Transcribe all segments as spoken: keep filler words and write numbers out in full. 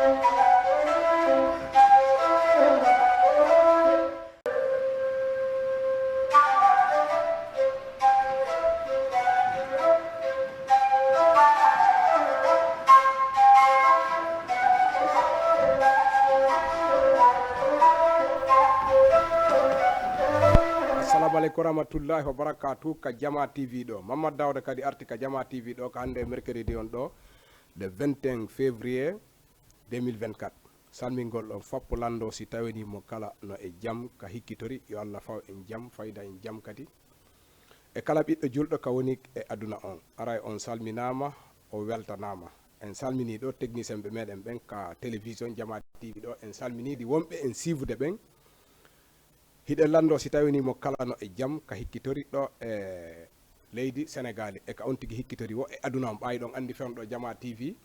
Assalamu aleykum warahmatullahi wabarakatuh. Ka Jama T V ɗo, Mamadou Dawda kadi arti ka Jama T V ɗo, ka hannde e mercredi on ɗo, le vingt et un février deux mille vingt-quatre. Salmingol on foppo lanndo, si tawini mo kala no e jam ka hikkitori, yo Allah faw en jam, fayda en jam kadi. E kala ɓiɗɗo julɗo ka woni e aduna on, aray on salminaama, o weltanaama. En salminii ɗo technicien ɓe meɗen ɓen ka télévision Jama T V ɗo, en salminii ɗi wonɓe en siivude ɓen. Hiɗen lanndo si tawini mo kala no e jam ka hikkitori ɗo e leydi Senegaali e ka on tigi hikkitori wo e aduna on. Ɓaawi ɗon anndi fewndo ɗo Jama T V.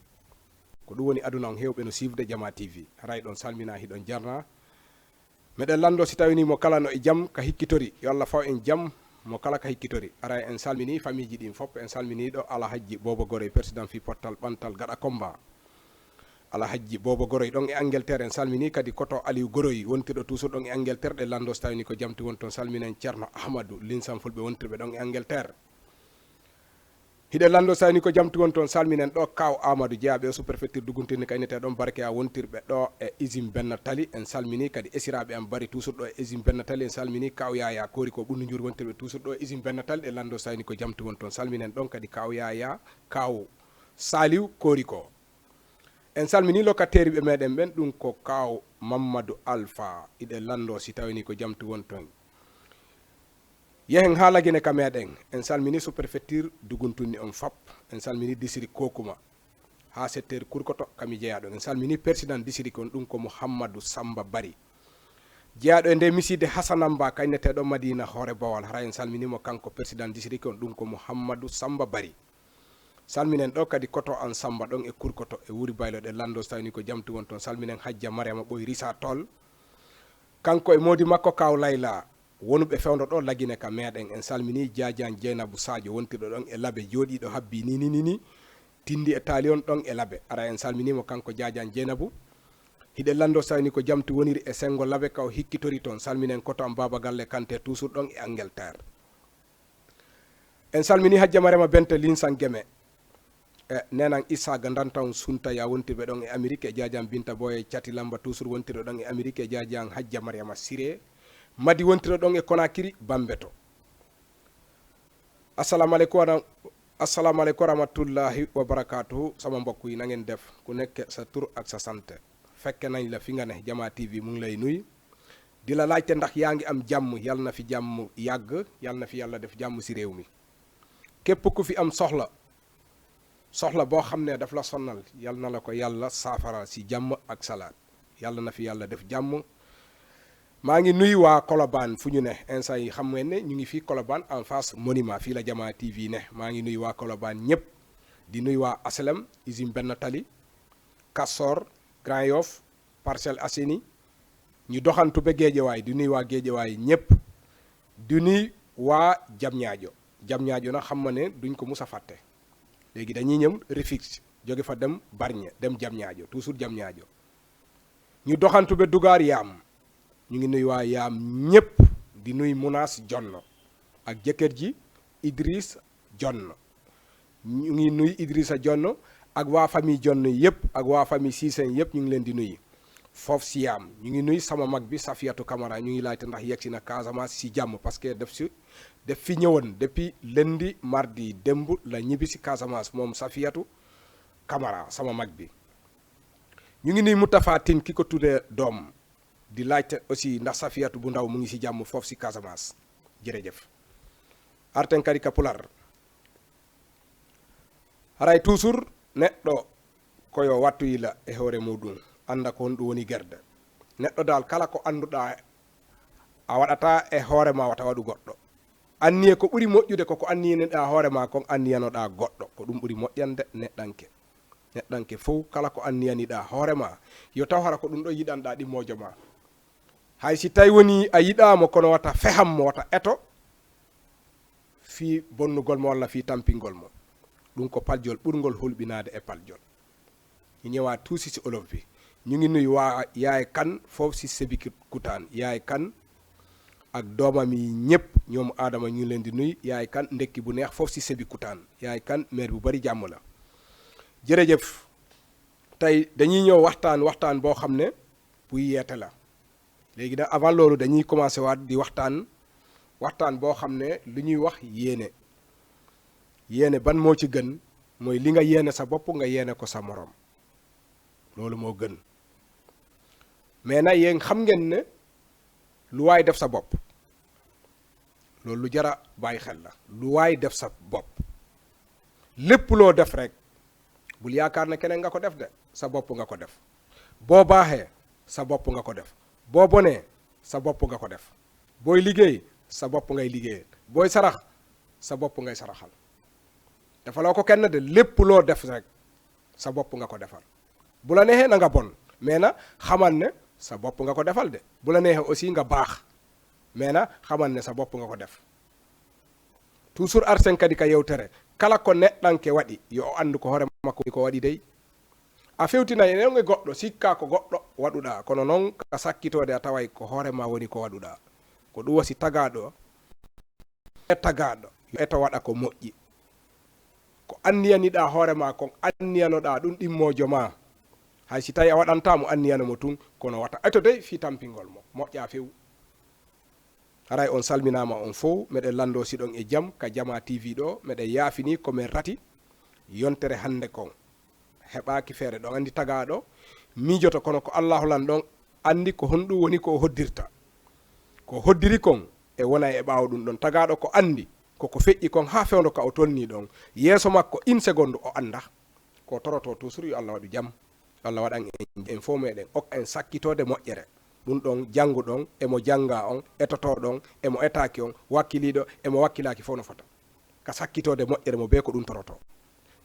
Ko ɗum woni aduna on, heewɓe no siivude Jama T V. Haray ɗon salminaa, hiɗon jarnaa. Meɗen lanndo si tawini mo kala no e jam ka hikkitori. Yo Allah faw en jam mo kala ka hikkitori. Haray en salminii famiiji ɗin fof. En salminii ɗo Alhajji Boobo Goroy, président fii pottal ɓantal gaɗa combat. Alhajji Boobo Goroy ɗon e Angleterre, en salminii kadi koto Aliou Goroy, wontirɗo toujours ɗon e Angleterre, ɗe lanndo so tawini ko jam tigi woni toon, salminen Ceerno Ahmadu, Linsan Fulɓe wontirɓe ɗon e Angleterre. Hiɗen lanndo so tawini ko jam tigi woni toon, salminen ɗo Kaaw Amadou, jeyaaɓe e sous-préfecture Duguntinni, ka innetee ɗon Barke, a wontirɓe ɗo e usine Benna Tali, en salminii kadi esiraaɓe am Bari toujours ɗo e usine Benna Tali, en salminii Kaaw Yaya Kori ko Ɓunndu Njuuri wontirɓe toujours ɗo e usine Benna Tali, ɗe lanndo so tawini ko jam tigi woni toon, salminen ɗon kadi Kaaw Yaya, Kaaw Saliou Kori ko. En salminii locataire ɓe meɗen ɓen, ɗum ko Kaaw Mammadu Alfa, iɗe lanndo si tawini ko jam tigi woni toon. Yehen haa Lagine ka meɗen, en salminii sous-préfecture Duguntunni on fop, en salminii district Kokuma, haa secteur Kurkoto ka mi jeyaa ɗon. En salminii président district on, ɗum ko Mouhammadou Samba Bari. Jeyaaɗo e nde misiide Hasanamba, ka innetee ɗo Madina Hoore Bawal, hara en salminii mo kanko président district on, ɗum ko Mouhammadou Samba Bari. Salminen ɗo kadi koto an Samba ɗon e Kurkoto e Wuri Baylo ɗe lanndo so tawini ko jam tigi woni toon. Salminen Hajja Mariama Ɓoy Risa Tol. Kanko e moodi makko Kaaw Layla, wonuɓe fewndo ɗo Lagine ka meɗen. En salminii Jaajan Jeynabu Sadio wontirɗo ɗon e Labe, jooɗiiɗo habbi ni, ni, ni, ni. Tindi e taali on ɗon e Labe. Ara en salminii mo kanko Jaajan Jeynabu. Hiɗen lanndo so tawini ko jam tigi woniri e senngo Labe ka o hikkitori toon. Salminen koto an Baaba Galle Kante toujours ɗon e Angleterre. En salminii Hajja Marema Bente Linsan Geme. E nenan Issa Gandantan Sunta ya wontirɓe ɗon e Amérique, e jaajan Binta Boye Cati Lamba toujours wontirɗo ɗon e Amérique, e jaajan Hajja Mariama Siré Madi wontirɗo ɗon e Conakry, Bambeto. Assalamu aleykum wa ra-, assalamu aleykum wa rahmatullahi wa barakatuhu. Sama mbokk yi, na ngeen def? Ku nekk sa tur ak sa sant. Fekke nañ la fi nga ne, Jama T V mu ngi lay nuy. Di la laajte ndax yaa ngi am jàmm, yal na fi jàmm yàgg, yal na fi Yàlla def jàmm si réew mi. Képp ku fi am soxla, soxla boo xam ne daf la sonnal, yal na la ko Yàlla saafara si jàmm ak salaat. Yàlla na fi Yàlla def jàmm. Maa ngi nuyu waa Colobane fu ñu ne, instant yi xam ngeen ne ñu ngi fii Colobane en face monument, fii la Jama T V ne. Maa ngi nuyu waa Colobane ñëpp. Di nuyu waa H L M, usine Benn Tali, Castor, Grand Yoff, Parcelles Assainies, ñu doxantu ba Géejawaay, di nuyu waa Géejawaay ñëpp, di nuyu waa Jamñaajo. Jamñaajo na xam ma ne duñ ko mus a fàtte. Léegi dañuy ñëw Rufisque, jóge fa dem Bargny, dem Jamñaajo, toujours Jamñaajo. Ñu doxantu ba Dugaar Yaam, ñu ngi nuyu waa Yaam ñëpp, di nuyu Munaas Jonn ak jëkkër ji Idriss Jonn. Ñu ngi nuyu Idrissa Jonn ak waa famille Jonn yëpp, ak waa famille Cissène yëpp, ñu ngi leen di nuyu. Foofu si Yaam, ñu ngi nuyu sama mag bi Safiatou Camara, ñu ngi laajte ndax yegsi na Casamance si jàmm, parce que def si, def fi ñëwoon depuis lundi, mardi, démb la ñibbi si Casamance, moom Safiatou Camara, sama mag bi. Ñu ngi nuyu Moutafa Tine ki ko tuddee doom, di laajte aussi ndax Safiatou bu ndaw mu ngi si jàmm foofu si Casamance. Jërëjëf. Arten kadi ka Pular. Haray toujours neɗɗo ko yo wattu yila e hoore muɗum, annda ko honɗum woni gerde. Neɗɗo dal kala ko annduɗaa a waɗataa e hoore ma wata waɗu goɗɗo. Anniye ko ɓuri moƴƴude ko ko anniyaniɗaa hoore ma kon anniyanoɗaa goɗɗo. Ko ɗum ɓuri moƴƴande neɗɗanke. Neɗɗanke fow kala ko anniyaniɗaa hoore ma yo taw hara ko ɗum ɗon yiɗanɗaa ɗimmojo ma. Hay si tawi woni a yiɗaa mo kono wata feham mo, wata eto fii bonnugol mo walla fii tampingol mo. Ɗum ko paljol ɓurngol hulɓinaade e paljol. Mi ñëwaat tuuti si olof bi. Ñu ngi nuyu waa Yaay Kan foofu si Sébikotane. Yaay Kan ak doomam yi ñépp, ñoom Adama, ñu ngi leen di nuyu. Yaay Kan, ndekki bu neex foofu si Sébikotane. Yaay Kan, maire bu bari jàmm la. Jërëjëf. Tey dañuy ñëw waxtaan, waxtaan boo xam ne buy yeete la. Léegi nag, avant loolu, dañuy commencé waat di waxtaan, waxtaan boo xam ne lu ñuy wax yéene. Yéene, ban moo ci gën? Mooy li nga yéene sa bopp, nga yéene ko sa morom. Loolu moo gën. Mais nag, yéen xam ngeen ne lu waay def sa bopp, loolu lu jara bàyyi xel la. Lu waay def sa bopp, lépp loo def rek, bul yaakaar ne keneen nga ko def de, sa bopp nga ko def. Boo baaxee, sa bopp nga ko def. Boo bonee, sa bopp nga ko def. Booy liggéey, sa bopp ngay liggéeyal. Booy sarax, sa bopp ngay saraxal. Defaloo ko kenn de, lépp loo def rek, sa bopp nga ko defal. Bu la neexee na nga bon, mais na xamal ne sa bopp nga ko defal de. Bu la neexee aussi nga baax, mais na xamal ne sa bopp nga ko def. Toujours arsen kadi ka yewtere, kala ko neɗɗanke waɗi, yo o anndu ko hoore makko woni ko waɗi dey. A fewtinay e non e goɗɗo, sikkaa ko goɗɗo waɗuɗaa, kono non ka sakkitoode a taway ko hoore ma woni ko waɗuɗaa. Ko ɗum wasi tagaaɗo, e tagaaɗo, yo eto waɗa ko moƴƴi. Ko anniyaniɗaa hoore ma kon, anniyanoɗaa ɗum ɗimmoojo ma. Hay si tawi a waɗantaa mo, anniyano mo tun, kono wata eto dey fii tampingol mo, moƴƴaa few. Haray on salminaama on fow, meɗen lanndoo si ɗon e jam ka Jamaa T V ɗoo, meɗen yaafini ko men rati yontere hannde kon. Heɓaaki feere ɗon anndi tagaaɗo miijoto, kono ko Allaahu lan ɗon anndi ko honɗum woni ko o hoddirta. Ko hoddiri kon e wona e ɓaawo ɗum ɗon. Tagaaɗo ko anndi, ko ko feƴƴi kon haa fewndo ka o tolnii ɗon. Yeeso makko, une seconde o annda. Ko toroto toujours yo Allah waɗu jam. Allah waɗan en, en fof meɗen, okka en sakkitoode moƴƴere. Ɗum ɗon jannguɗon, e mo jannga on, etotooɗon, e mo etaaki on, wakkiliiɗo, e mo wakkilaaki fof no fota. Ka sakkitoode moƴƴere mo bee ko ɗum toroto.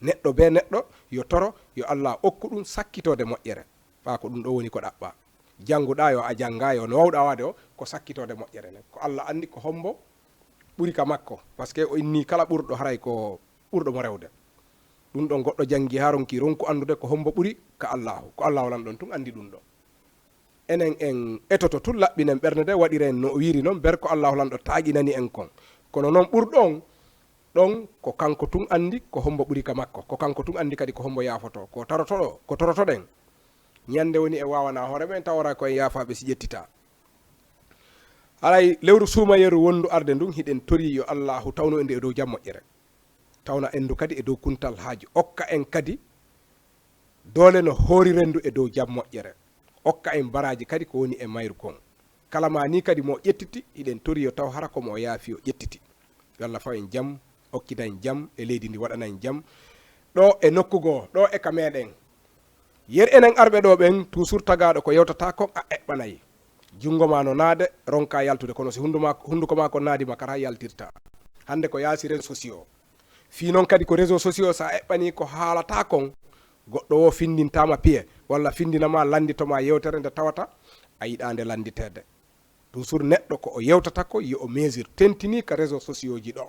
Neɗɗo bee neɗɗo yo toro, yo Allah okku ɗum sakkitoode moƴƴere. Ɓaa ko ɗum ɗo woni ko ɗaɓɓa. Jannguɗaa yo a jannga yo no wawɗaa waade o, ko sakkitoode moƴƴere nden. Ko Allah anndi ko hombo ɓuri ka makko. Parce que o inni kala ɓurɗo haray ko ɓurɗo mo rewde. Ɗum ɗon goɗɗo janngi haa ronki ronku anndude ko hombo ɓuri ka Allaahu. Ko Allaahu lan ɗon tun anndi ɗum ɗo. Enen en etoto tun laɓɓinen ɓernde nde waɗiren no o wiiri non ber ko Allaahu lan ɗo taaƴinani en kon. Kono non ɓurɗo on ɗon ko kanko tun anndi ko hombo ɓuri ka makko. Ko kanko tun anndi kadi ko hombo yaafoto. Ko tarotoɗo, ko torotoɗen. Ñande woni e waawana hoore men tawora ko en yaafaaɓe si ƴettitaa. Haray lewru suumayeeru wondu arde ndun hiɗen torii yo Allaahu tawnu en ndu e dow jam moƴƴere. Tawna en ndu kadi e dow kuntal haaju. Okka en kadi doole no hooriren ndu e dow jam moƴƴere. Okka en baraaji kadi ko woni e mayru kon. Kala ma ni kadi mo ƴettiti, hiɗen torii yo taw hara ko mo yaafi o ƴettiti. Yo Allah faw en jam, okkida en jam, e leydi ndi waɗana en jam. Ɗo e nokku goo, ɗo e ka meɗen. Yer enen arɓe ɗo ɓen, toujours tagaaɗo ko yewtata kon a eɓɓanay. Junngo ma no naade, ronka yaltude, kono si hundu ma, hunduko ma ko naadi ma kara yaltirta. Hannde ko yaasi réseaux sociaux. Fii non kadi ko réseaux sociaux, sa eɓɓanii ko haalata kon, goɗɗo o findintaama piye, walla findinama lanndito ma yewtere nde tawata a yiɗaa nde lannditeede. Toujours neɗɗo ko o yewtata ko yo o mesure, tentinii ka réseaux sociaux ji ɗo.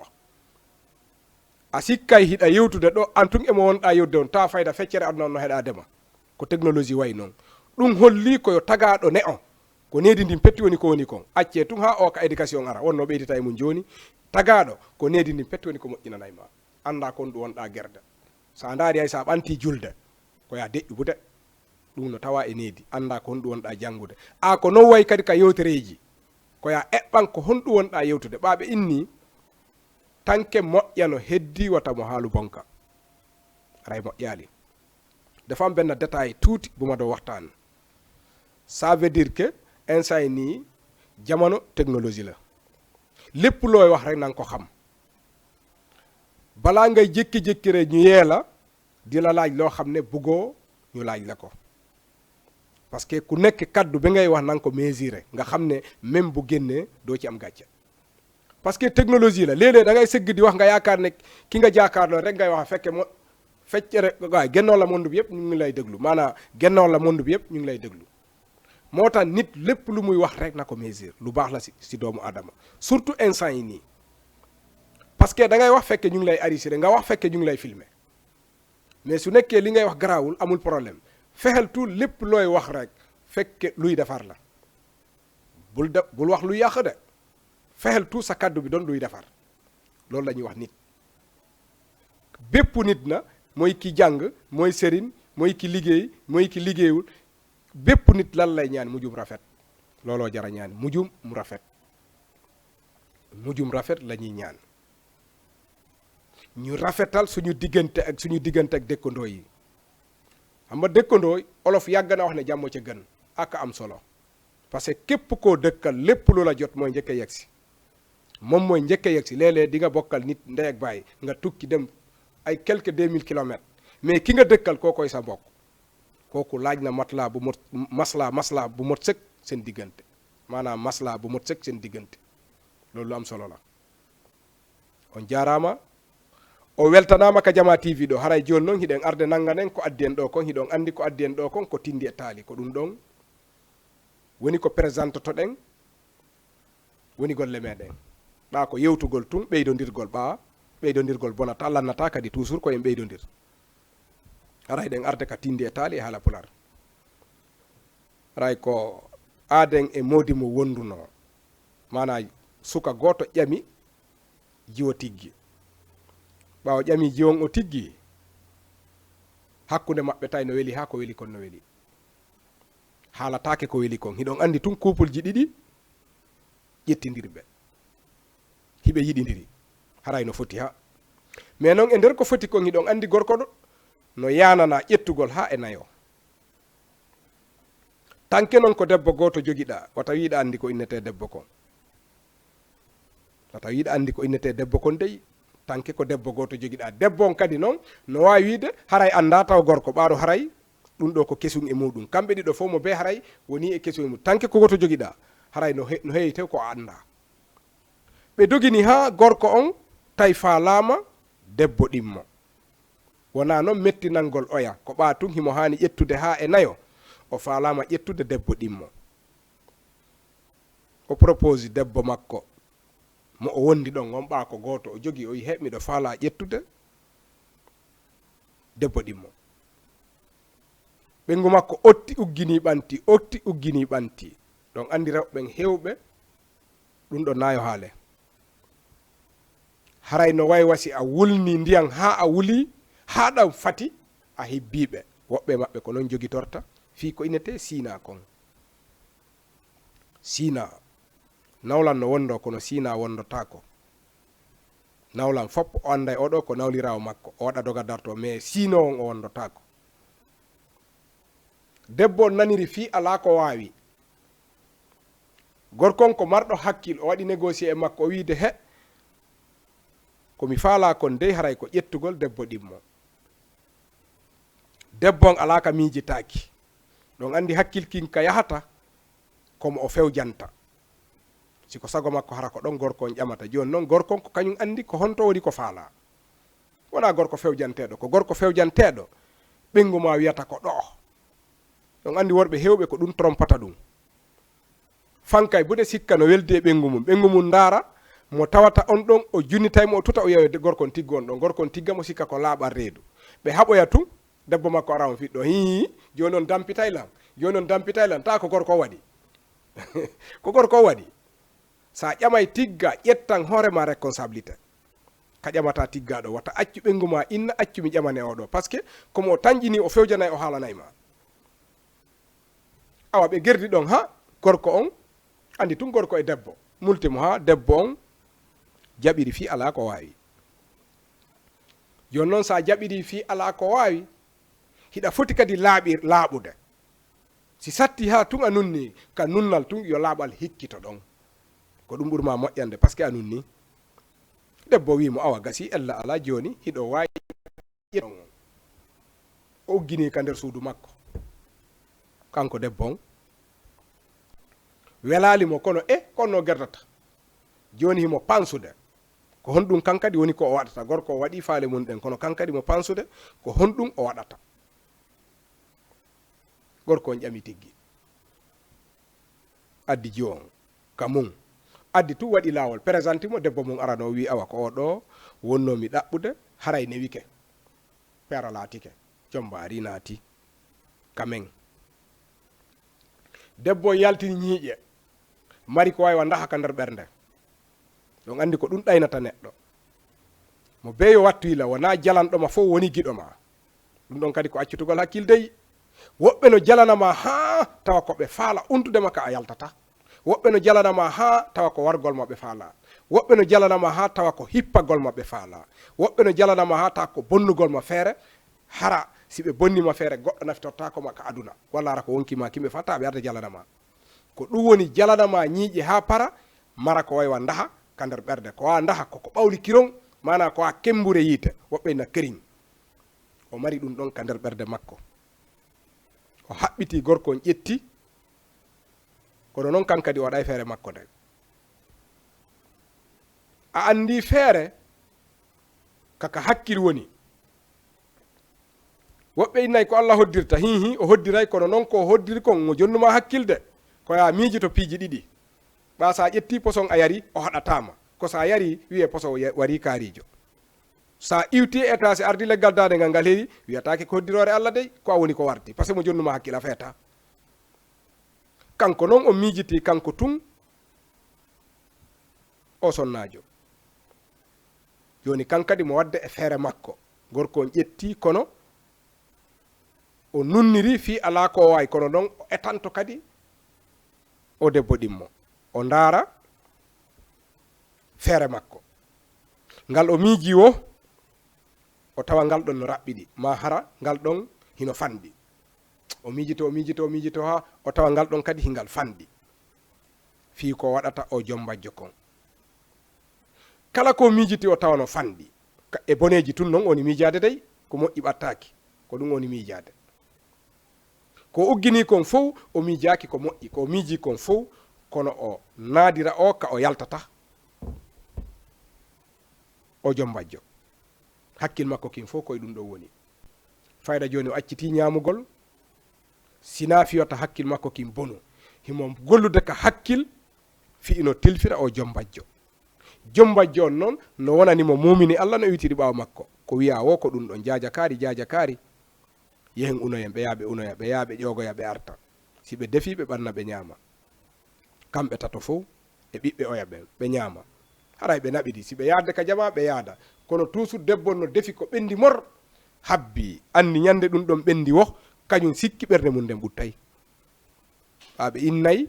A sikkay hiɗa yewtude ɗo, an tun e mo wonɗaa yewtude on, ta fayda feccere aduna on no heɗaade ma. Ko technologie wayi non. Ɗum holli ko yo tagaaɗo ne'o. Ko needi ndin petti woni ko woni kon. Accee tun haa o ka éducation ara, wonno ɓeydita e mum jooni. Tagaaɗo, ko needi ndin petti woni ko moƴƴinanay ma. Annda kon ɗum wonɗaa gerde. Sa ndaari hay sa ɓanti julde, ko ya deƴƴu bude. Ɗum no tawa e needi, annda ko honɗum wonɗaa janngude. A ko non wayi kadi ka yewtereeji, ko ya eɓɓan ko honɗum wonɗaa yewtude. Ɓaa ɓe inni, tanke moƴƴa no heddi wata mo haalu bonka. Haray moƴƴaali. Dafa am benn détail tuuti bu ma doon waxtaan. Ça veut dire que instant yi nii jamono technologie la. Lépp looy wax rek na nga ko xam. Balaa ngay jékki-jékki rek ñu yee la, di la laaj loo xam ne bëggoo ñu laaj la ko. Parce que ku nekk kaddu bi ngay wax na nga ko mesurer, nga xam ne même bu génnee doo ci am gàcce. Parce que technologie la, léeg-léeg da ngay sëgg di wax nga yaakaar ne ki nga jaakaarloo rek ngay wax, fekke mo feccere, waaye gennoon la monde bi yëpp ñu ngi lay déglu. Maanaam gennoon la monde bi yëpp ñu ngi lay déglu. Moo tax nit lépp lu muy wax rek na ko mesurer, lu baax la si, si doomu Adama, surtout instant yi nii. Parce que da ngay wax fekke ñu ngi lay enregistrer, nga wax fekke ñu ngi lay filmer. Mais su nekkee li ngay wax garaawul, amul problème. Fexeel tout lépp looy wax rek, fekke luy defar la. Bul de, bul wax luy yàq de. Fexeel tout sa kàddu bi doon luy defar. Loolu la ñuy wax nit. Bépp nit na, mooy ki jàng, mooy sëriñ, mooy ki liggéey, mooy ki liggéeyul. Bépp nit lan lay ñaan? Mujum rafet. Looloo jara ñaan, mujum mu rafet. Mujum rafet la ñuy ñaan. Ñu rafetal suñu diggante ak, suñu diggante ak dëkkandoo yi. Xam nga dëkkandoo, olof yàgg na wax ne jàmm ca gën. Ak am solo. Parce que képp koo dëkkal, lépp lu la jot mooy njëkk a yegsi. Moom mooy njëkk a yegsi. Léeg-léeg di nga bokkal nit ndey ak baay, nga tukki dem ay quelques deux mille kilomètres. Mais ki nga dëkkal, koo koy sa mbokk. Kooku laaj na matlaa bu mot, maslaa, maslaa bu mot sëkk seen diggante. Maanaam maslaa bu mot sëkk seen diggante. Loolu lu am solo la. On jaaraama. O weltanaama ka Jamaa T V ɗoo. Haray jooni non hiɗen arde nannganen ko addi en ɗoo kon. Hiɗon anndi ko addi en ɗoo kon ko tinndi e taali. Ko ɗun ɗon woni ko présentotoɗen, woni golle meɗen. Ɗaa ko yewtugol tun, ɓeydondirgol ɓaa, ɓeydondirgol bonataa, lannataa kadi toujours ko en ɓeydondir. Haray hiɗen arde ka tinndi e taali e haala Pulaar. Haray ko aaden e moodi mo wondunoo. Maanaa suka gooto ƴami jiwo tiggi. Ɓaawo ƴami jiwon o tiggi, hakkunde maɓɓe tawi no weli haa ko weli kon no weli. Haalataake ko weli kon. Hiɗon anndi tun kuupulji ɗiɗi ƴettindirɓe. Hiɓe yiɗindiri. Haray no foti haa. Mais non e nder ko foti kon hiɗon anndi gorko ɗo no yaananaa ƴettugol haa e nayo. Tanke non ko debbo gooto jogiɗaa, wata wiiɗa anndi ko innetee debbo kon. Wata wiiɗa anndi ko innetee debbo kon dey, tanke ko debbo gooto jogiɗaa. Debbo on kadi non, no waawi wiide, haray anndaa taw gorko, ɓaaɗo haray, ɗun ɗoo ko kesun e muuɗun. Kamɓe ɗiɗo fow mo bee haray wonii e kesun e muuɗun. Tanke ko gooto jogiɗaa, haray no he-, no heewi tew ko a anndaa. Ɓe dogini haa gorko on tawi faalaama debbo ɗimmo. Wonaa non mettinangol oya, ko ɓaa tun himo haani ƴettude haa e nayo, o faalaama ƴettude debbo ɗimmo. O propose debbo makko, mo o wondi ɗon, on ɓaa ko gooto o jogii, o wi'i, "He, miɗo faalaa ƴettude debbo ɗimmo." Ɓeyngu makko otti, ugginii, ɓanti, otti, ugginii, ɓanti. Ɗon anndi rewɓe ɓen heewɓe, ɗun ɗon naa yo haale. Haray no way wa si a wulnii ndiyan haa a wulii, haa ɗan fati, a hibbii ɓe. Woɓɓe maɓɓe ko non jogitorta fii ko innetee siinaa kon. Siinaa, nawlan no wondoo, kono siinaa wondotaako. Nawlan fow o annday oo ɗoo ko nawliraawo makko, o waɗa doga dartoo, mais siinoowo on o wondotaako. Debbo on naniri fii alaa ko waawi. Gorko on ko marɗo hakkil, o waɗi négocier e makko, o wiide, "He, ko mi faalaa kon dey haray ko ƴettugol debbo ɗimmo." Debbo on alaa ka miijitaaki. Ɗon anndi hakkil kin ka yahata, ko mo o fewjanta. Si ko sago makko, hara ko ɗon gorko on ƴamata. Jooni non, gorko on ko kañun anndi ko honto woni ko faalaa. Wonaa gorko fewjanteeɗo, ko gorko fewjanteeɗo, ɓeyngu maa wi'ata ko ɗoo. Ɗon anndi worɓe heewɓe ko ɗun trompata ɗun. Fankay buɗe sikka no weldi e ɓeyngu mun. Ɓeyngu mun ndaara mo tawata on ɗon, o junnitay mo, o tuta, o wi'a, "Yo de-, gorko on tiggu on ɗon." Gorko on tigga mo, sikka ko laaɓal reedu. Ɓe haɓoya tun, debbo makko ara on fiɗɗo. "Hii, jooni on dampitay lan, jooni on dampitay lan." Taa ko gorko o waɗi. Ko gorko o waɗi. Sa ƴamay tigga, ƴettan hoore maa responsabilité. Ka ƴamataa tiggaaɗo, wata accu ɓeyngu maa inna, accu mi ƴamane oo ɗoo. Parce que ko mo o tanƴinii, o fewjanay, o haalanay ma. Awa ɓe gerdi ɗon haa gorko on, anndi tun gorko e debbo, multi mo haa debbo on jaɓiri fii alaa ko waawi. Jooni non, sa jaɓirii fii alaa ko waawi, hiɗa foti kadi laaɓir-, laaɓude. Si satti haa tun a nunni, ka nunnal tun yo laaɓal hikkito ɗon. Ko ɗun ɓuri maa moƴƴande, parce que a nunni. Debbo wi'i mo, "Awa, gasii, ella alaa, jooni hiɗo waawi." O ugginii ka nder suudu makko. Kanko debbo on, welaali mo, kono, e, ko honno gerdata? Jooni himo pansude. Ko honɗun kan kadi woni ko o waɗata? Gorko o waɗii faale mun ɗen, kono kan kadi mo pansude, ko honɗun o waɗata? Gorko on ƴami tiggi. Addi jiwo on ka mun. Addi tun waɗi laawol, présenté mo debbo mun arano, o wi'i, "Awa, ko oo ɗoo wonnoo mi ɗaɓɓude, haray newike." Peera laatike. Jombaari naati. ka men. Debbo on yaltini ñiiƴe, mari ko wayi wa ndaha ka nder ɓernde. On anndi ko ɗun ɗaynata neɗɗo. Mo beyo wattu yila, wonaa jalanɗo ma fow woni giɗo ma. Ɗun ɗon kadi ko accutugol hakkil dey. Woɓɓe no jalana ma haa tawa ko ɓe faala undude ma ka a yaltata. Woɓɓe no jalana ma haa tawa ko wargol ma ɓe faala. Woɓɓe no jalana ma haa tawa ko hippagol ma ɓe faala. Woɓɓe no jalana ma haa tawa ko bonnugol ma feere. Hara si ɓe bonni ma feere, goɗɗo naftortaako ma ka aduna. Walla hara ko wonki ma kimɓe fatta ɓe arde jalana ma. Ko ɗun woni jalana ma ñiiƴe haa para, mara ko wayi wa ndaha ka nder ɓernde. Ko wa ndaha ko ko ɓawli kiron, maanaa ko wa kembure yiite, woɓɓe na keriŋ. O mari ɗun ɗon ka nder ɓernde makko. O haɓɓiti gorko on ƴetti, kono non kan kadi o waɗay feere makko nden. A anndi feere ka ka hakkil woni. Woɓɓe innay ko Alla hoddirta, hihi, o hoddiray, kono non ko o hoddiri kon, mo jonnuma hakkilde, ko ya miijito piiji ɗiɗi. Ɓaa sa ƴetti poson a yari, o haɗataa ma. Ko sa yari, wi'e poson ya-, warii kaariijo. Sa iwti e etaasi ardi leggal daande ngal, ngal heewi, wi'ataake ko hoddiroore Alla dey, ko a woni ko warti. Parce que mo jonnuma hakkil a feeta. Kanko non o miijiti, kanko tun, o sonnaajo. Jooni kan kadi mo wadde e feere makko. Gorko on ƴetti kono o nunniri fii alaa ko o waawi, kono non o etanto kadi o debbo ɗimmo. O ndaara feere makko. Ngal o miiji wo, o tawa ngal ɗon no raɓɓiɗi, maa hara ngal ɗon hino fanɗi. O miijito, o miijito, o miijito haa o tawa ngal ɗon kadi hingal fanɗi. Fii ko waɗata o jombajjo kon. Kala ko miijiti o tawa no fanɗi. Ka, e boneeji tun non woni miijaade dey, ko moƴƴi ɓattaaki. Ko ɗun woni miijaade. Ko uggini kon fow, o miijaaki ko moƴƴi. Ko miiji kon fow, kono o naadira o ka o yaltata. O jombajjo. Hakkil makko kin fow ko e ɗun ɗon woni. Fayda jooni o accitii ñaamugol, sinaa fii wata hakkil makko kin bonu. Himo gollude ka hakkil fii no tilfira o jombajjo. Jombajjo on non no wonani mo muumini Alla no iwtiri ɓaawo makko. Ko wi'aa wo ko ɗun ɗon jaajakaari, jaajakaari. Yehen unoyen, ɓe yaha ɓe unoya, ɓe yaha ɓe ƴoogoya, ɓe arta. Si ɓe defii, ɓe ɓanna, ɓe ñaama. Kamɓe tato fow e ɓiɓɓe oya ɓen, ɓe ñaama. Haray ɓe naɓidi. Si ɓe yaadde ka jamaa, ɓe yaada. Kono toujours debbo on no defi ko ɓendi mor, habbi, anndi ñande ɗun ɗon ɓendi wo, kañun sikki ɓernde mun nden ɓuttay. Ɓaa ɓe innay,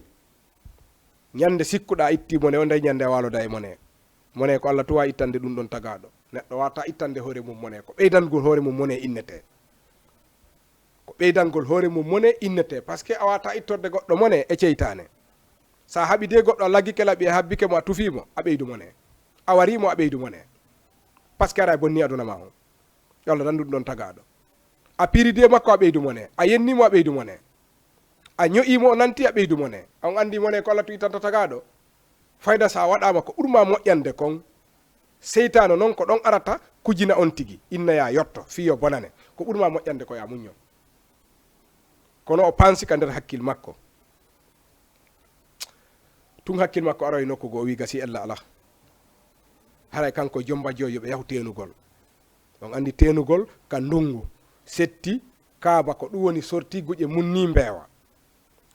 ñande sikkuɗaa ittii mone, on day ñande a waaloda e mone. Mone ko Alla tun waawi ittande ɗun ɗon tagaaɗo. Neɗɗo waawataa ittande hoore mun mone. Ko ɓeydangol hoore mun mone innetee. Ko ɓeydangol hoore mun mone innetee. Parce que a waawataa ittorde goɗɗo mone e ceytaane. Sa haɓidii goɗɗo, a laggike laɓi, a habbike mo, a tufii mo, a ɓeydu mone. A warii mo, a ɓeydu mone. Parce que aɗa bonni aduna maa on. Yo Alla dandu ɗun ɗon tagaaɗo. A piiridii e makko, a ɓeydu mone. A yennii mo, a ɓeydu mone. A ño'ii mo, o nanti, a ɓeydu mone. A on anndi mone ko Alla tun ittanta tagaaɗo. Fayda sa waɗaama ko ɓuri maa moƴƴande kon, seytaane non ko ɗon arata kujina on tigi, inna ya yotto, fii yo bonane. Ko ɓuri maa moƴƴande ko ya muñño. Kono o pansi ka nder hakkil makko. Tun hakkil makko aroyi nokku goo, o wi'i, "Gasi ella alaa." Haray kanko jombajjo yo ɓe yahu teenugol. On anndi teenugol ka ndungu, setti, kaaba, ko ɗun woni sorti guƴe mun nii mbeewa.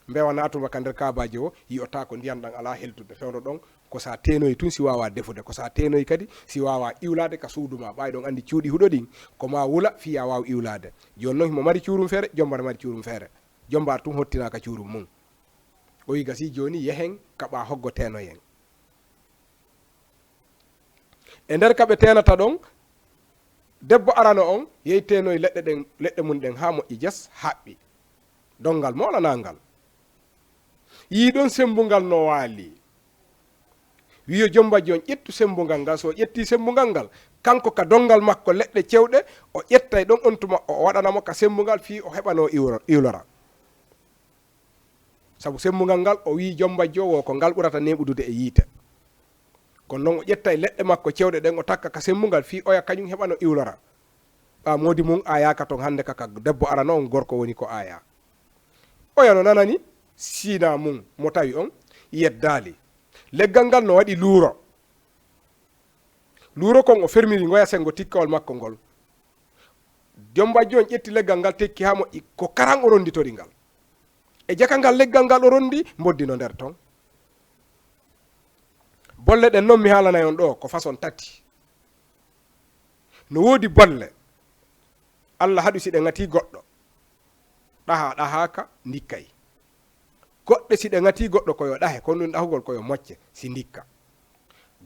Mbeewa naatuma ka nder kaabaaji o, yi'otaako, ndiyan ɗan alaa heltude. Fewndo ɗon, ko sa teenoyi tun si waawaa defude, ko sa teenoyi kadi si waawaa iwlaade ka suudu maa. Ɓay ɗon anndi cuuɗi huɗo ɗin, ko maa wula fii yaa waaw iwlaade. Jooni non himo mari cuurum feere, jomba no mari cuurum feere. Jomba tun hottinaa ka cuurum mun. O wi'i, "Gasi jooni yehen kaɓaa hoggo teenoyen." E nder ka ɓe teenata ɗon, debbo arano on yehi teenoyi leɗɗe ɗen, leɗɗe mun ɗen haa moƴƴi jas, haɓɓi. Dongal moolanaangal. Yi'i ɗon sembungal no waali. Wi'i yo jombajjo on ƴettu sembungal ngal, so o ƴettii sembungal ngal, kanko ka dongal makko leɗɗe cewɗe, o ƴettay ɗon on tuma o waɗana mo ka sembungal fii o heɓanoo iwro-, iwlora. Sabu sembungal ngal, o wi'i jombajjo wo ko ngal ɓurata neeɓudude e yiite. Kono non o ƴettay leɗɗe makko cewɗe ɗen, o takka ka sembungal fii oya kañun heɓano iwlora. Ɓaa moodi mun aayaaka ton hannde ka, ka debbo arano on, gorko woni ko aayaa. Oya no nanani siinaa mun mo tawi on yeddaali. Leggal ngal no waɗi luuro. Luuro kon o fermiri ngoya sengo tikkawol makko ngol. Jombajjo on ƴetti leggal ngal, tekki haa moƴƴi, ko karan o ronditori ngal. E jaka ngal leggal ngal o rondi, mboddi no nder ton. Bolle ɗen non, mi haalanay on ɗoo, ko façon tati. No woodi bolle, Alla haɗu si ɗe ŋatii goɗɗo, ɗahaa, ɗahaaka, ndikkay. Goɗɗe si ɗe ŋatii goɗɗo, ko yo ɗahe, ko ɗun ɗahugol ko yo mocce, si ndikka.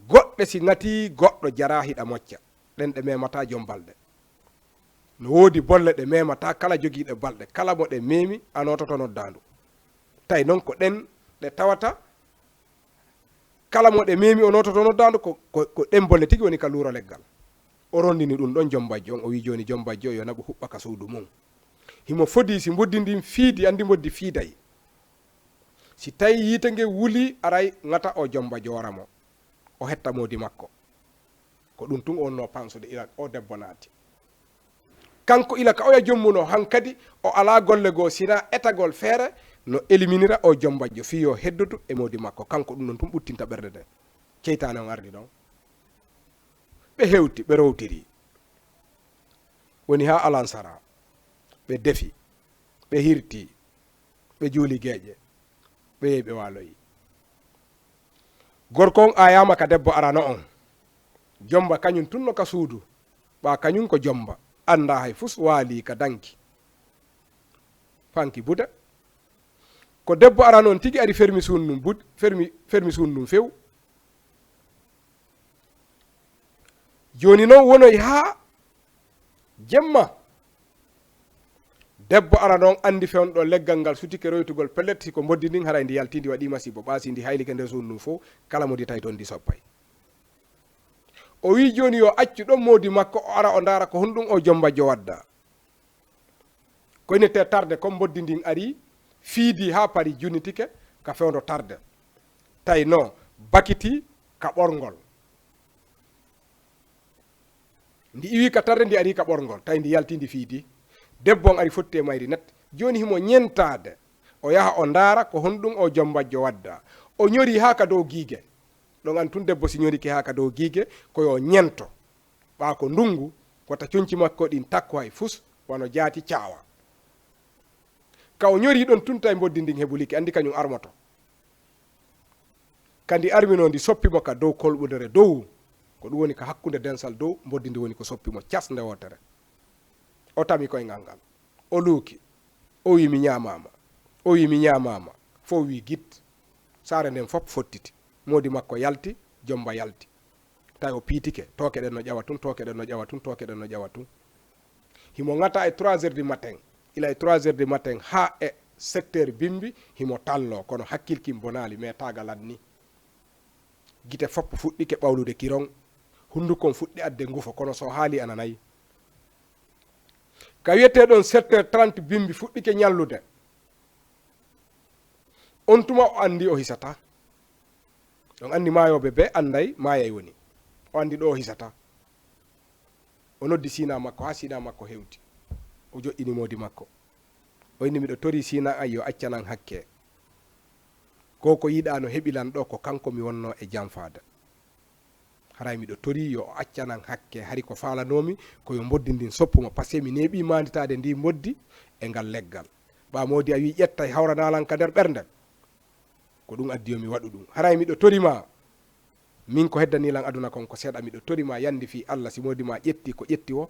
Goɗɗe si ŋatii goɗɗo, jaraa hiɗa mocca. Ɗen ɗe memataa jom balɗe. No woodi bolle ɗe memataa kala jogiiɗe balɗe, kala mo ɗe memi, a noototo noddaandu. Tawi non ko ɗen ɗe tawata, kala mo ɗe memi, o noototo noddaandu, ko, ko, ko ɗen bolle tigi woni ka luuro leggal. O rondini ɗun ɗon jom bajjo on, o wi'i jooni jom bajjo yo naɓu huɓɓa ka suudu mun. Himo fodii si mboddi ndin fiidi, anndi mboddi fiiday. Si tawi yiite ngen wulii, aray ŋata o jom bajjo wara mo. O hetta moodi makko. Ko ɗun tun o wonnoo pansude ila o debbo naati. Kanko ila ka oya jommunoo, hankadi o alaa golle goo sinaa etagol feere no eliminira o jom bajjo fii yo heddodu e moodi makko. Kanko ɗun ɗon tun ɓuttinta ɓernde nden. Ceytaane on ardi ɗon. Ɓe hewti, ɓe rowtiri. Woni haa alansara. Ɓe defi. Ɓe hirti. Ɓe juuli geeƴe. Ɓe yehi ɓe waaloyi. Gorko on aayaama ka debbo arano on. Jomba kaɲun tun no ka suudu. Ɓaa kaɲun ko jomba. Anndaa hay fus, waalii ka danki. Fanki buda. Ko debbo arano on tigi ari fermi suudu ndun bud-, fermi, fermi suudu ndun few. Jooni non wonoy haa jemma. Debbo arano on anndi fewndo ɗon leggal ngal sutike roytugol pellet, si ko mboddi ndin haray ndi yaltii ndi waɗii masiibo, ɓaa si ndi haylike nder suudu ndun fow, kala mo ndi tawi ton ndi soppay. O wi'i jooni yo accu ɗon moodi makko, o ara o ndaara ko honɗun o jom bajjo wadda. Ko innetee tarde, kon mboddi ndin arii, fiidii haa parii, junitike ka fewndo tarde. Tawi no bakitii ka ɓorngol. Ndi iwii ka tarde, ndi arii ka ɓorngol, tawi ndi yaltii, ndi fiidii. Debbo on ari fotti e mayri net. Jooni himo ɲentaade. O yaha o ndaara ko honɗun o jom bajjo wadda. O ɲorii haa ka dow giige. Ɗon an tun debbo si ɲorike haa ka dow giige, ko yo ɲento. Ɓaa ko ndungu, wota conci makko ɗin takku hay fus, wano jaati caawa. Ka o ɲorii ɗon tun tawi mboddi ndin hebulike, anndi kaɲun armoto. Ka ndi arminoo ndi soppi mo ka dow kolɓundere dow, ko ɗun woni ka hakkunde densal dow, mboddi ndi woni ko soppi mo cas nde wootere. O tami koyngal ngal. O luuki. O wi'i, "Mi ɲaamaama." O wi'i, "Mi ɲaamaama." Fow wi'i, "Git." Saare nden fow fottiti. Moodi makko yalti, jomba yalti. Tawi o piitike, tooke ɗen no ƴawa tun, tooke ɗen no ƴawa tun, tooke ɗen no ƴawa tun. Himo ŋata e trois heures du matin. Ila e trois heures du matin haa e sept heures bimbi, himo talloo, kono hakkil kin bonaali, mais taaga lanni. Gite fow fuɗɗike ɓawlude kiron, hunduko on fuɗɗi adde ngufo, kono so o haalii a nanay. Ka wi'etee ɗon sept heures trente bimbi fuɗɗike ɲallude. On tuma o anndi o hisataa. On anndi maayooɓe ɓe annday maayay woni. O anndi ɗo o hisataa. O noddi siinaa makko, haa siinaa makko hewti. O joɗɗini moodi makko. O inni, "Miɗo torii siinaa an yo accanan hakke. Ko ko yiɗaa no heɓi lan ɗo, ko kanko mi wonnoo e janfaade. Haray miɗo torii yo o accanan hakke, hari ko faalanoomi ko yo mboddi ndin soppu mo, pasee mi neeɓii maanditaade ndii mboddi e ngal leggal. Ɓaa moodi a wi'i ƴettay hawranaa lan ka nder ɓernde. Ko ɗun addi yo mi waɗu ɗun. Haray miɗo torii ma, min ko heddanii lan aduna kon ko seeɗa, miɗo torii ma yandi fii Alla, si moodi maa ƴetti ko ƴetti woo,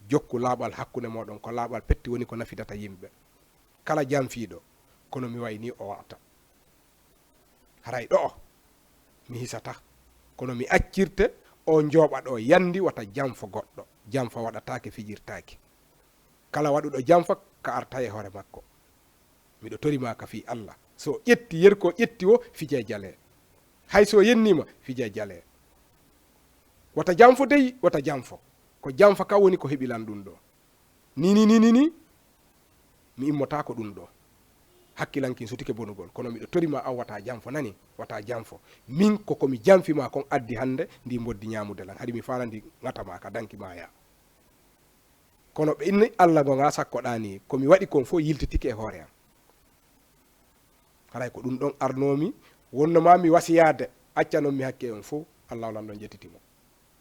jokku laaɓal hakkunde mooɗon, ko laaɓal petti woni ko nafidata yimɓe. Kala janfiiɗo, kono mi waynii o wa'ata." Haray ɗo'o mi hisataa, kono mi accirte o njooɓa ɗo yandi wata janfo goɗɗo. Janfa waɗataake, fijirtaake. Kala waɗuɗo janfa ka artay e hoore makko. Miɗo torii ma ka fii Alla. So o ƴetti, yerko ƴetti woo, fijee jalee. Hay so o yenniima, fijee jalee. Wata janfo dey, wata janfo. Ko janfa kan woni ko heɓi lan ɗun ɗoo. Ni, ni, ni, ni, ni. Mi immotaako ɗun ɗoo. Hakkilan kin sutike bonugol. Kono miɗo torii ma an, wata janfo, nani? Wata janfo. Min ko ko mi janfi ma kon addi hande ndii mboddi ɲaamude lan. Hari mi faala ndi ŋata ma ka danki maayaa. Kono ɓe inni Alla ngo ngaa sakkoɗaa nii. Ko mi waɗi kon fow yiltitike e hoore an. Haray ko ɗun ɗon arnoomi, wonno maa mi wasiyaade, accanon mi hakke on fow, Allaahu Lanɗo jettiti mo.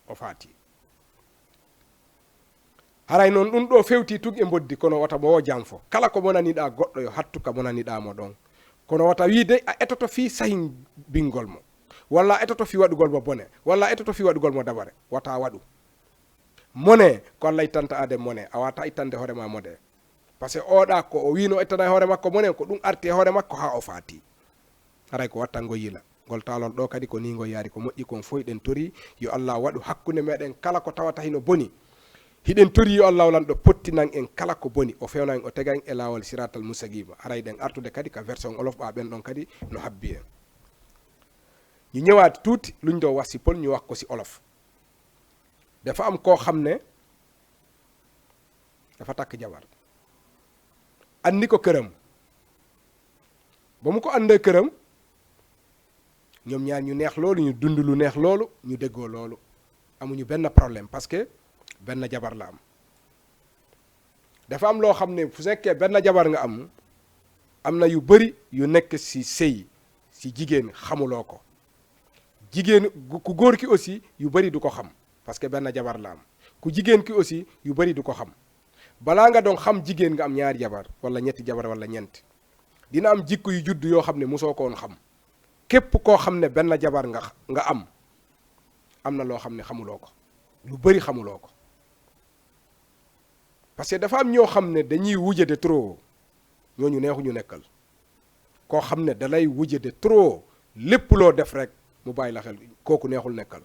O faati. Haray non ɗun ɗoo fewtii tun e mboddi, kono wata mo woo janfo. Kala ko monaniɗaa goɗɗo, yo hattu ka monaniɗaa mo ɗon. Kono wata wii dey a etoto fii sahinbingol mo, walla a etoto fii waɗugol mo bone, walla a etoto fii waɗugol mo dabare. Wata waɗu. Mone, ko Alla ittanta aaden mone, a waawataa ittande hoore maa mode. Parce que oo ɗaa ko o wiinoo ittana e hoore makko mone, ko ɗun arti e hoore makko haa o faatii. Haray ko wattangol yila. Ngol taalol ɗoo kadi ko nii ngol yaari, ko moƴƴi kon fow hiɗen torii yo Alla waɗu hakkunde meɗen kala ko tawata hino boni. Hiɗen torii yo Alla Lanɗo pottinan en kala ko boni, o fewna en, o tega en e laawol siraatal mustaqiima. Haray hiɗen artude kadi ka version olof ɓaa ɓen ɗon kadi no habbi en. Ñu ñëwaat tuuti, luñ doon wax si pël, ñu wax ko si olof. Dafa am koo xam ne dafa takk jabar. Andi ko këram. Ba mu ko andee këram, ñoom ñaar ñu neex loolu, ñu dund lu neex loolu, ñu déggoo loolu. Amuñu benn problème parce que benn jabar la am. Dafa am loo xam ne fu nekkee benn jabar nga am, am na yu bari yu nekk si sëy, si jigéen xamuloo ko. Jigéen gu-, ku góor ki aussi yu bari du ko xam parce que benn jabar la am. Ku jigéen ki aussi yu bari du ko xam. Balaa nga doon xam jigéen nga am ñaari jabar, wala ñetti jabar, wala ñeent, dina am jikko yu juddu yoo xam ne mosoo ko woon xam. Képp koo xam ne benn jabar nga, nga am, am na loo xam ne xamuloo ko. Lu bari xamuloo ko. Parce que dafa am ñoo xam ne dañuy wujje de trop. Ñooñu neexuñu nekkal. Koo xam ne dalay wujje de trop, lépp loo def rek mu bàyyi la xel, kooku neexul nekkal.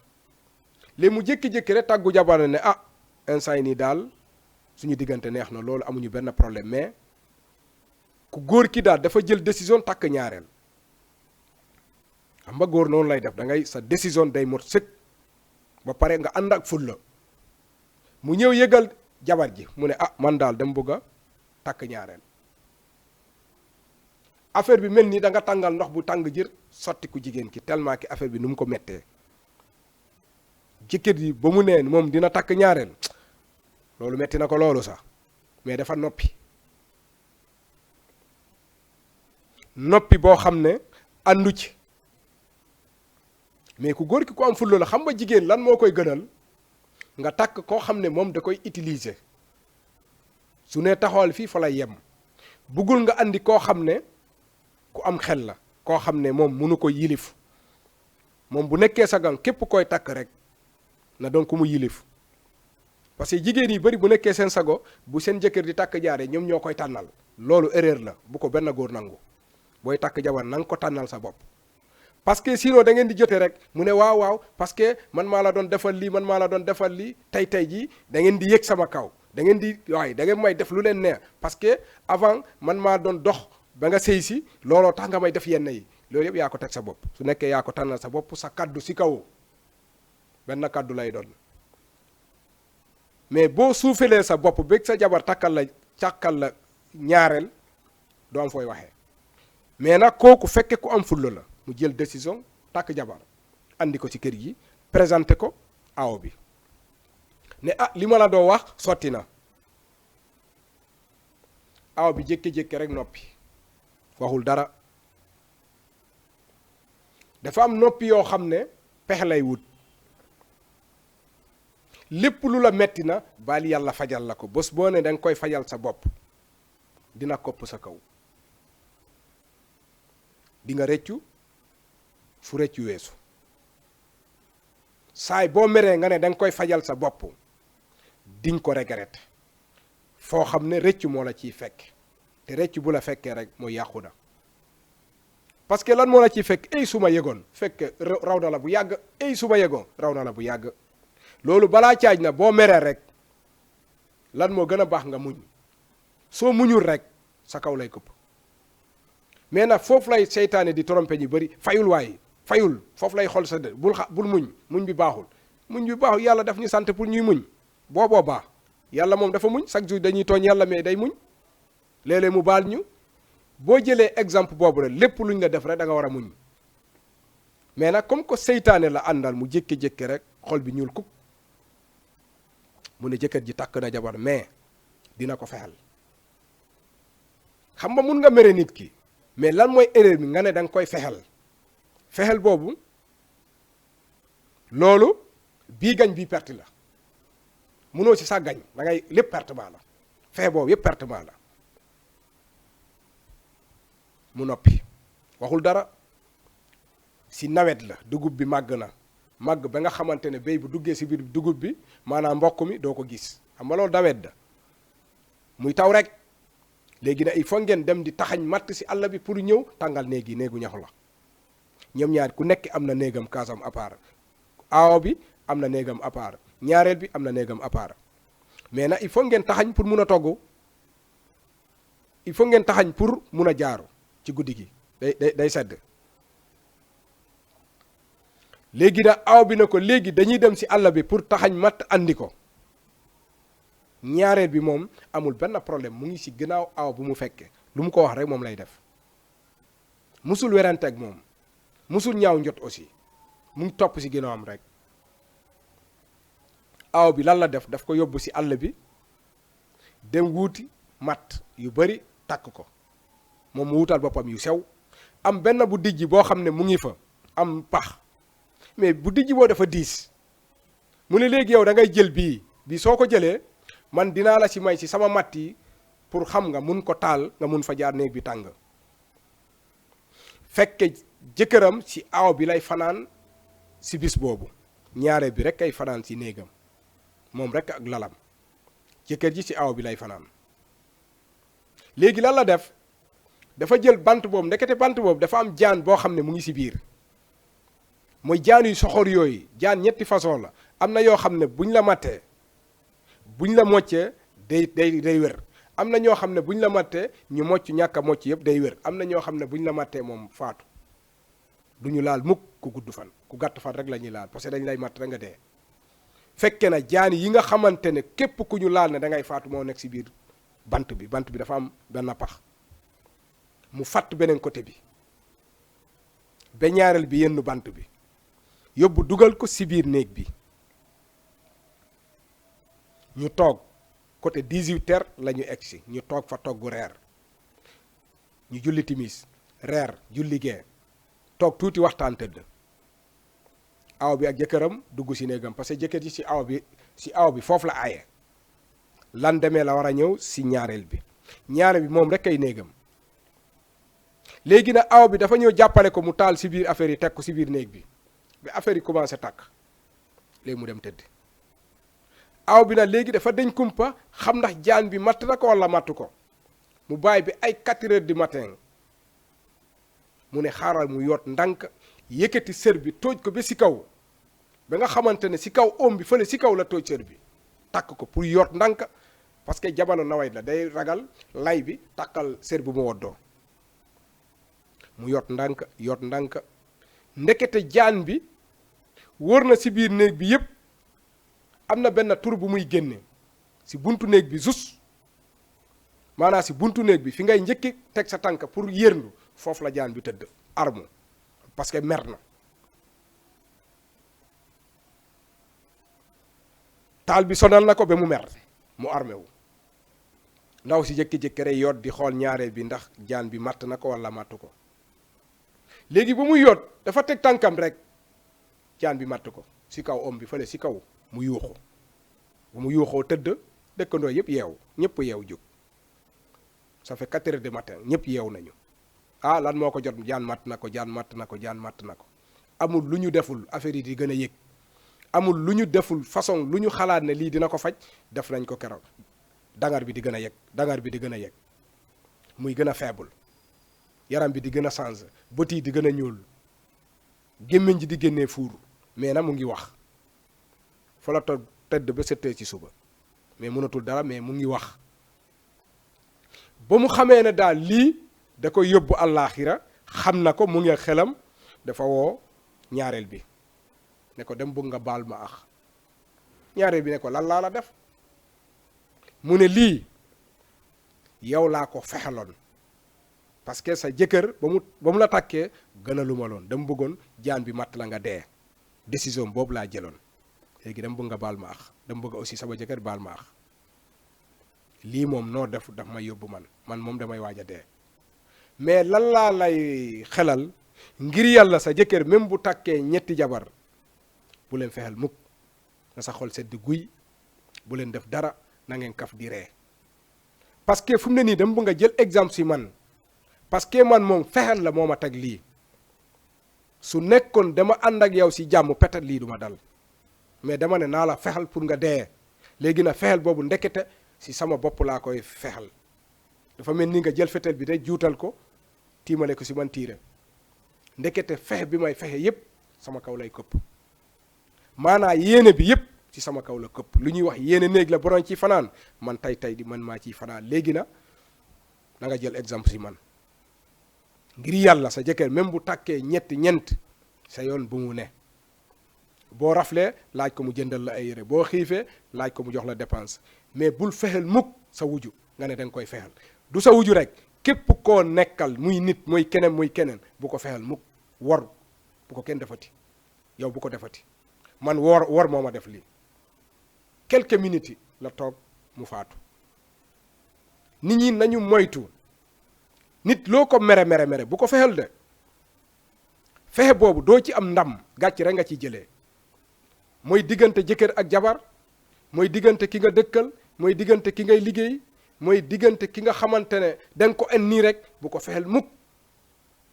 Léegi mu jékki-jékki rek tàggu jabar ne, ah, instant yi nii daal suñu diggante neex na loolu, amuñu benn problème, mais ku góor ki daal dafa jël décision takk ñaareel. Xam nga góor noonu lay def, da ngay, sa décision day mot sëkk, ba pare nga ànd ak fulla. Mu ñëw yëgal jabar ji, mu ne, ah, man daal dama bëgg a takk ñaareel. Affaire bi mel ni da nga tàngal ndox bu tàng jër, sotti ku jigéen ki, tellement que affaire bi nu mu ko mettee. Jëkkër ji ba mu ne moom dina takk ñaareel, loolu metti na ko loolu sax, mais dafa noppi. Noppi boo xam ne àndu ci. Mais ku góor ki ku am fulla la, xam nga jigéen lan moo koy gënal? Nga takk koo xam ne moom da koy utiliser. Su ne taxawal fii, fa lay yem. Buggul nga andi koo xam ne ku am xel la, koo xam ne moom munu ko yilif. Moom bu nekkee sa gang, képp koy takk rek, na doon ku mu yilif. Parce que jigéen yi bari bu nekkee seen sago, bu seen jëkkër di takk ñaare, ñoom ñoo koy tànnal. Loolu erreur la, bu ko benn góor nangu. Booy takk jabar, na nga ko tànnal sa bopp. Parce que sinon da ngeen di jote rek, mu ne, "Waaw, waaw, parce que man maa la doon defal lii, man maa la doon defal lii, tey, tey jii da ngeen di yëg sama kaw, da ngeen di, waaye da ngeen may def lu leen neex, parce que avant man maa doon dox ba nga sëy si, looloo tax nga may def yenn yi." Loolu yëpp yaa ko teg sa bopp. Su nekkee yaa ko tànnal sa bopp, sa kaddu si kaw benn kaddu lay doon. Mais boo suufelee sa bopp, bëgg sa jabar takkal la, càkkal la ñaareel, doo am fooy waxee. Mais nag kooku fekke ku am fulla la, mu jël décision takk jabar, andi ko ci kër gi, présenté ko aawo bi, ne, "Ah, li ma la doo wax sotti na." Aawo bi jékki-jékki rek noppi, waxul dara. Dafa am noppi yoo xam ne pexe lay wut. Lépp lu la metti na, baal Yàlla fajal la ko. Bés boo ne danga koy fajal sa bopp, dina kopp sa kaw. Di nga rëccu fu rëccu weesu. Saay boo meree nga ne danga koy fajal sa bopp, dinga ko regret. Foo xam ne rëccu moo la ciy fekk. Te rëccu bu la fekkee rek, mooy yàqu na. Parce que lan moo la ciy fekk? "Ey, su ma yëgoon." Fekk raw, raw na la bu yàgg. "Ey, su ma yëgoon." Raw na la bu yàgg. Loolu balaa caaj na, boo meree rek, lan moo gën a baax nga muñ. Soo muñul rek, sa kaw lay këpp. Mais nag, foofu lay seytaane di trompé ñu bari. "Fayul waay, fayul." Foofu lay xool sa de, "Bul xa-, bul muñ, muñ bi baaxul." Muñ bi baaxul, Yàlla daf ñu sant pour ñuy muñ. Booboo baax. Yàlla moom dafa muñ, chaque jour dañuy tooñ Yàlla, mais day muñ. Léeg-léeg mu baal ñu. Boo jëlee exemple boobu rek, lépp luñ la def rek, da nga war a muñ. Mais nag, comme que seytaane la àndal, mu jékki-jékki rek, xol bi ñuul kuk. Mu ne jëkkër ji takk na jabar, mais dina ko fexel. Xam nga mun nga mere nit ki, mais lan mooy erreur bi? Nga ne danga koy fexel. Fexel boobu, loolu, bii gañ, bii perte la. Munoo si sàggan, da ngay, lépp pertement la. Fexe boobu yépp pertement la. Mu noppi, waxul dara. Si nawet la, dugub bi màgg na, màgg ba nga xamante ne béy bu duggee si biir dugub bi, maanaam mboq mi, doo ko gis. Xam nga loolu nawet la, muy taw rek. Léegi nag, il faut ngeen dem di taxañ matt si àll bi pour ñëw tàngal néeg yi, néegu ñax la. Ñoom ñaar ku nekk am na néegam, kaasam à part. Aawo bi am na néegam à part. Ñaareel bi am na néegam à part. Mais nag, il faut ngeen taxañ pour mun a togg. Il faut ngeen taxañ pour mun a jaaru ci guddi gi. Day, day, day sedd. Léegi nag, aaw bi ne ko, "Léegi dañuy dem si àll bi pour taxañ matt andi ko." Ñaareel bi moom amul benn problème, mu ngi si ginnaaw aaw bu mu fekke. Lu mu ko wax rek, moom lay def. Musul werante ak moom. Musul ñaaw njot aussi. Mu ngi topp si ginnaawam rek. Aaw bi lan la def? Daf ko yóbbu si àll bi, dem wuuti matt yu bari, takk ko. Moom mu wutal boppam yu sew. Am benn bu dijji boo xam ne mu ngi fa, am pax. Mais bu dijji boo dafa diis. Mu ne, "Léegi yow da ngay jël bii. Bii soo ko jëlee, man dinaa la si may si sama matt yi pour, xam nga, mun ko taal, nga mun fa jaar, néeg bi tàng." Fekke jëkkëram si aaw bi lay fanaan si bis boobu. Ñaareel bi rek ay fanaan si néegam. Moom rek ak lalam. Jëkkër ji si aaw bi lay fanaan. Léegi lan la def? Dafa jël bant boobu. Ndekete bant boobu dafa am jaan boo xam ne mu ngi si biir. Mooy jaan yu soxor yooyu. Jaan ñetti façon la. Am na yoo xam ne buñ la mattee, buñ la moccee, day, day, day wér. Am na ñoo xam ne buñ la mattee, ñu mocc, ñàkk a mocc yépp, day wér. Am na ñoo xam ne buñ la mattee moom, faatu. Duñu laal mukk ku gudd fan. Ku gàtt fan rek la ñuy laal, parce que dañ lay matt rek, nga dee. Fekke na jaan yi nga xamante ne képp ku ñu laal ne da ngay faatu, moo nekk si biir bant bi. Bant bi dafa am benn pax. Mu fatt beneen côté bi. Ba ñaareel bi yenn bant bi. Yóbbu, dugal ko si biir néeg bi. Ñu toog, côté dix-huit heures la ñu egsi. Ñu toog fa, togg reer. Ñu julli timis, reer, julli gee. Toog tuuti, waxtaan, tëdd. Aaw bi ak jëkkëram dugg si néegam, parce que jëkkër ji si aaw bi, si aaw bi foofu la aaye. Lendemain la war a ñëw si ñaareel bi. Ñaareel bi moom rek ay néegam. Léegi nag, aaw bi dafa ñëw jàppale ko, mu taal si biir affaire yi, teg ko si biir néeg bi. Ba affaire yi commencé tàkk. Léegi mu dem tëdd. Aaw bi nag, léegi dafa deñ kumpa, xam ndax jaan bi matt na ko wala mattu ko. Mu bàyyi bi ay quatre heures du matin. Mu ne xaaral mu yoot ndànk, yëkkati sër bi, tóoj ko ba si kaw. Ba nga xamante ne si kaw oom bi, fële si kaw la tóoj sër bi. Takk ko pour yoot ndànk, parce que jamono nawet la, day ragal lay bi takkal sër bi mu woddoo. Mu yoot ndànk, yoot ndànk. Ndekete jaan bi wër na si biir néeg bi yépp. Am na benn tur bu muy génne si buntu néeg bi, juste, maanaam si buntu néeg bi, fi ngay njëkki teg sa tànk pour yërndu, foofu la jaan bi tëdd, armu, parce que mer na. Taal bi sonal na ko ba mu mer, mu armé wu. Ndaw si jékki-jékki rek yoot di xool ñaareel bi ndax jaan bi matt na ko wala mattu ko. Léegi ba muy yoot, dafa teg tànkam rek, jaan bi matt ko si kaw oom bi, fële si kaw, mu yuuxu. Bu mu yuuxoo, tëdd, dëkkandoo yépp yeew, ñépp yeew, jóg. Ça fait quatre heures de matin, ñépp yeew nañu. Ah, lan moo ko jot? Jaan matt na ko, jaan matt na ko, jaan matt na ko. Amul lu ñu deful, affaire yi di gën a yëg. Amul lu ñu deful, façon lu ñu xalaat ne lii dina ko faj, def nañ ko keroog. Dangar bi di gën a yëg, dangar bi di gën a yëg. Muy gën a faible. Yaram bi di gën a changé, bët yi di gën a ñuul. Gémmiñ ji di génnee fuur. Mais na mu ngi wax. Fa la toog, tëdd ba sept heures ci suba. Mais mënatul dara, mais mu ngi wax. Ba mu xamee ne daal lii da koy yóbbu àllaaxira, xam na ko, mu ngi ak xelam, dafa woo ñaareel bi. Ne ko, "Dem bëgg nga baal ma ax." Ñaareel bi ne ko, "Lan laa la def?" Mu ne, "Lii, yow laa ko fexeloon. Parce que sa jëkkër, ba mu, ba mu la takkee, gënalu ma loon. Dama bëggoon jaan bi matt la, nga dee. Décision boobu laa jëloon. Léegi dama bëgg nga baal ma ax. Dama bëgg aussi sama jëkkër baal ma ax. Lii moom, noo def, daf may yóbbu man. Man moom, damay waaj a dee. Mais lan laa lay xelal, ngir Yàlla, sa jëkkër, même bu takkee ñetti jabar, bu leen fexel mukk. Na sa xol sedd guy. Bu leen def dara, na ngeen kaf di ree. Parce que fu mu ne nii, dama bëgg nga jël exemple si man. Parce que man moom, fexeel la moo ma teg lii. Su nekkoon dama ànd ak yow si jàmm, peut-être lii du ma dal. Mais dama ne naa la fexeel pour nga dee. Léegi na fexeel boobu, ndekete si sama bopp laa koy fexeel. Dafa mel ni nga jël fetel bi rek, juutal ko, tiimale ko si man, tiire. Ndekete fexe bi may fexe yépp, sama kaw lay këpp. Maanaa yéene bi yépp ci sama kaw la këpp. Lu ñuy wax yéene néeg la, borom ci fanaan. Man tay tay di, man maa ciy fanaan. Léegi na, na nga jël exemple si man. Ngir Yàlla, sa jëkkër, même bu takkee ñetti, ñeent, sa yoon bu mu ne. Boo raflee, laaj ko mu jëndal la ay yére. Boo xiifee, laaj ko mu jox la dépense. Mais bul fexeel mukk sa wuju, nga ne danga koy fexeel. Du sa wuju rek, képp koo nekkal, muy nit, muy keneen, muy keneen, bu ko fexeel mukk. Wor, bu ko kenn defati. Yow bu ko defati. Man, wor, wor moo ma def lii. Quelques minutes la toog, mu faatu. Nit ñi nañu moytu. Nit loo ko mere, mere, mere, bu ko fexeel de. Fexe boobu doo ci am ndam, gàcc rek nga ciy jëlee. Mooy diggante jëkkër ak jabar, mooy diggante ki nga dëkkal, mooy diggante ki ngay liggéey, mooy diggante ki nga xamante ne danga ko en nii rek, bu ko fexeel mukk.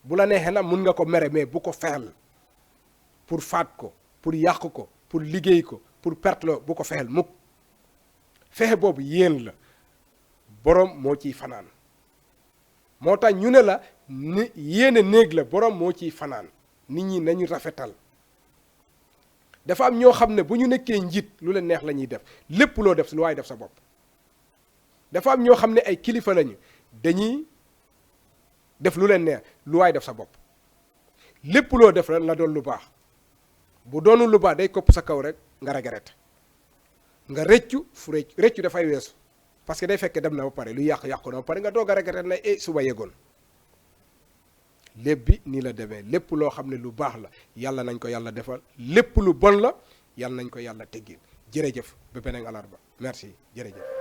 Bu la neexee na, mun nga ko mere, mais bu ko fexeel. Pour faat ko, pour yàq ko, pour liggéey ko, pour perte loo, bu ko fexeel mukk. Fexe boobu yéen la, borom moo ciy fanaan. Moo tax ñu ne la, ni yéene néeg la, borom moo ciy fanaan. Nit ñi nañu rafetal. Dafa am ñoo xam ne bu ñu nekkee njiit, lu leen neex la ñuy def. Lépp loo def, lu waay def sa bopp. Dafa am ñoo xam ne ay kilifa lañu, dañuy def lu leen neex, lu waay def sa bopp. Lépp loo def rek, na doon lu baax. Bu doonul lu baax, day kopp sa kaw rek, nga regret. Nga rëccu, fu rëccu, rëccu dafay weesu. Parce que day fekk dem na ba pare, lu yàq, yàqu na ba pare, nga doog a regret ne, eh, su ma yëgoon. Léeb bi nii la demee. Lépp loo xam ne lu baax la, Yàlla nañ ko Yàlla defal. Lépp lu bon la, Yàlla nañ ko Yàlla teggil. Jërëjëf, ba beneen alarba. Merci, jërëjëf.